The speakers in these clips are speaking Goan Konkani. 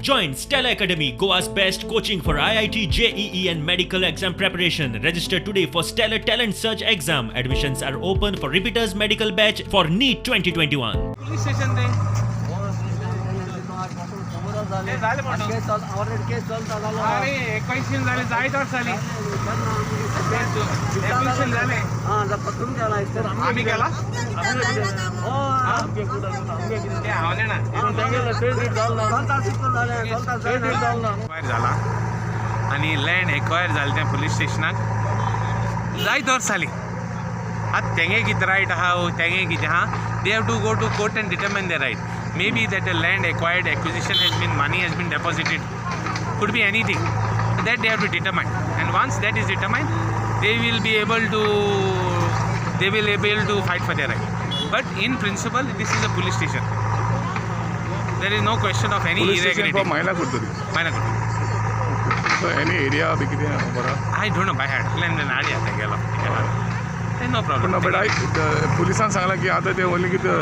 Join Stellar Academy, Goa's best coaching for IIT, JEE, and medical exam preparation. Register today for Stellar Talent Search exam. Admissions are open for repeaters medical batch for NEET 2021. Police station ते ते झाले म्हणून. केस ऑलरेडी केस चलता जालो. अरे, 21 झाले, जायत वर्स जाली. 21 झाले. हां, तुमच्या. आम्ही केला ते हांव जाणा. चलता शिकून जालें, चलता जायना. एक्वायर जाला आनी लँड एक्वायर जालें तें पुलीस स्टेशनाक जायत वर्स जालीं. आतां तेंगे कितें रायट आहा, तेंगे कितें आहा, they have to go to court and determine the right. Maybe that a land acquired, acquisition has been, money has been deposited, could be anything that they have to determine, and once that is determined, they will able to fight for their right. But in principle, this is a police station. There is no question of any police station for irregularity. Maina Curtorim. Maina Curtorim. So any area बी कितें खबर आहा? I don't know by heart. Plan आडी आतां गेलो, no पूण प्रॉब्लम. बट I पुलिसान सांगलां की आतां ते ओनली कितें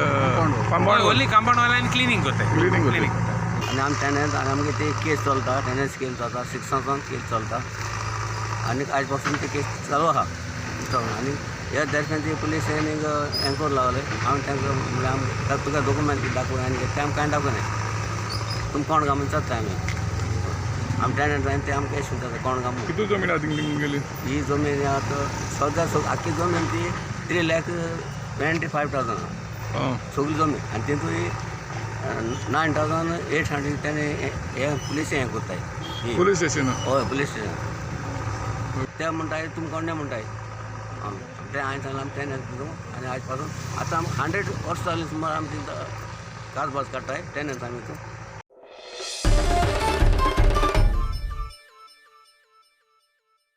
कंपाउंड. ओनली कंपाऊंड वाला आनी क्लिनींग करताय. Cleaning करताय. क्लिनींग करताय. आनी आमी टेनन्स आनी आमगे ते केस चलता, टेनन्स केस चलता, सिक्सां केस चलता आनी आयज पासून ते केस चालू आहा. आनी ह्या दर्शन ते पुलीस हें करूं लागले. आमी तांकां म्हणल्यार आमी तुका डॉक्युमेंट कितें दाखोवं आनी ते आमकां कांय दाखोवनाय. तुमी कोण काय म्हणून विचारता आमी. आमी टेनंट आनी ते आमकां अशें म्हणटा, कोण काय म्हणून. कितू जमीन आहा तुमगेली? ही जमीन आतां सद्या आख्खी जमीन ती 3,25,000. आं. सगळी जमीन आनी तितून 9800 तेणे हे पुलीस हें करताय ही. Police station. हय, पुलीस स्टेशन. ते म्हणटाय तुमी कोण म्हणटाय. ते हांवें सांगलां, आमी टेनन्स दिता आनी आयज पासून आतां आमी 100 वर्सां जालीं सुमार आमी तितून काजबाज काडटाय, टेनन्स आमी.